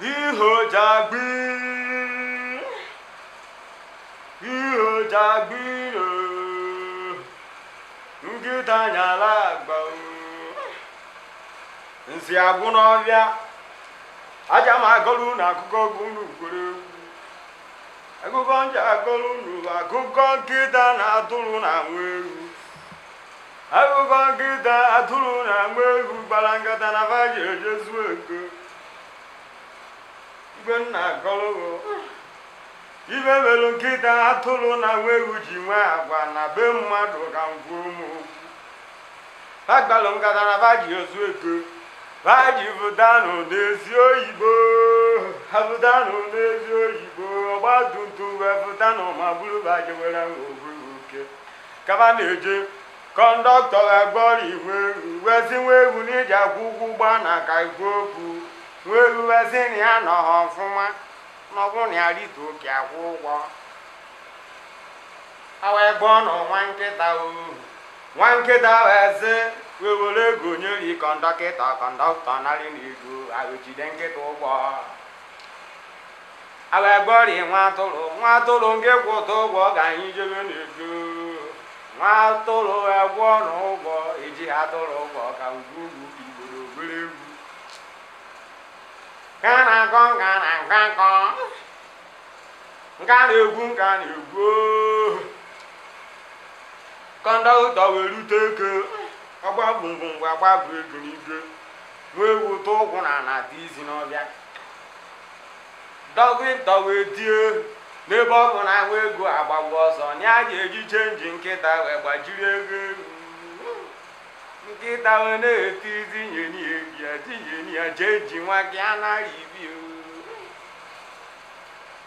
Iho jagbi, iho jagbi, nkịta nyala agba nsị agwụ n'ọbịa aja m agọlụ na akụkọ gụrụ ugboro egwu akụkọ nje agọlụ n'ụwa akụkọ nkịta na atụrụ na nwa ewu akụkọ nkịta atụrụ na nwa ewu gbara nkata na vaji ejezu ego igwe nna agọlụ ibe mere nkịta atụrụ na nwa ewu ji nwee agwa na be mmadụ ka ngwuo m okwu agbalụ nkata na vaji ezu ego vaji pụtanụ n'ezi oyibo ha pụtanụ n'ezi oyibo ọgbatumtum wee pụtanụ ma bụrụ vaji were ogburu oke kaba na-eje kọndọktọ wee gbọrọ iwe ewu wee sị nwa ewu na iji akwụ ụgwọ ụgbọ na ka ikwu okwu nwa ewu wee sị na ya nọ ha ọfụma na ọ bụrụ na ya rituo ka akwụ ụgwọ a wee gbọọ nụ nwa nkịta ohu nwa nkịta wee sị wee were ego nyeri kọndọkịta kọndọktọ narị na ego ahụ jide nkịta ụgwọ a wee gbọrọ nwa atụrụ nwa atụrụ nke kwụta ụgwọ ka anyị jebe n'ego nwa atụrụ wee gwụọ n'ụgwọ eji ha atụrụ ụgwọ ka ugwu ugwu igboro obere egwu nka na-akọ nka na nka nkọ nka na-egwu nka na-egwu kọndọktọ wee rute ego ọgba gbumgbumgbe agbabụ ego n'igwe nwa ewu tụ ụkwụ na ana dị izi n'ọbịa dọkịta wee tie n'ebe ọ bụ na nwa ego agbagwo ọsọ na ya ga-eji chenji nkịta wee gbajiri ego ewu nkịta wee na-eti tinyeni ya tinyeni ya chenji nwa gị anaghị ibi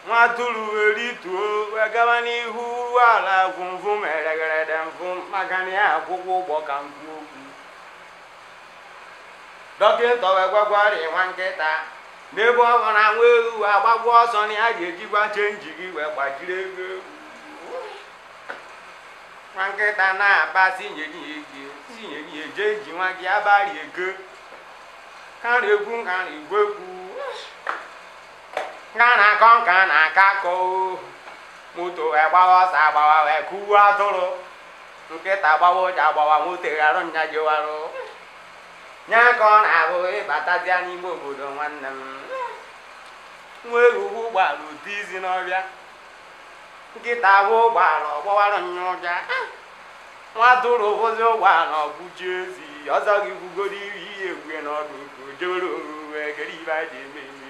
nwa atụrụ wee rituo wee gaba n'ihu ala gwumvum eregherede mvum maka na ya akwụkwọ ụgbọ ka nkwu okwu dọkịta wee gwagwarị nwa nkịta n'ebe ọ bụ na nwa ewu agbagwo ọsọ na ya ga-ejikwa chenji gị wee gbajiri ego ewu nwa nkịta na-aba tinyeni ego tinyeni eje ji nwa gị abalị ego ka na-egwu nka na-egwu egwu nka na-akọ nka na-akọ akọ moto wee gbawa ọsọ agbawa wee kụwa atụrụ nkịta gbawa ụja agbawa moto gharụ nya jewarụ nya ka ọ na-abụ ịbatazịa n'ime obodo nwanne m nwa ewu ụgbọala ụdị izi n'ọbịa nkịta bụ ụgbọala ọgbawarụ nya ụja nwa atụrụ bụzi ụgbọala ọgbụji ezi ọzọ gị gwugoro iri ihe egwue n'ọdụ ka o jewere oruwe kere ibe a ji eme eme.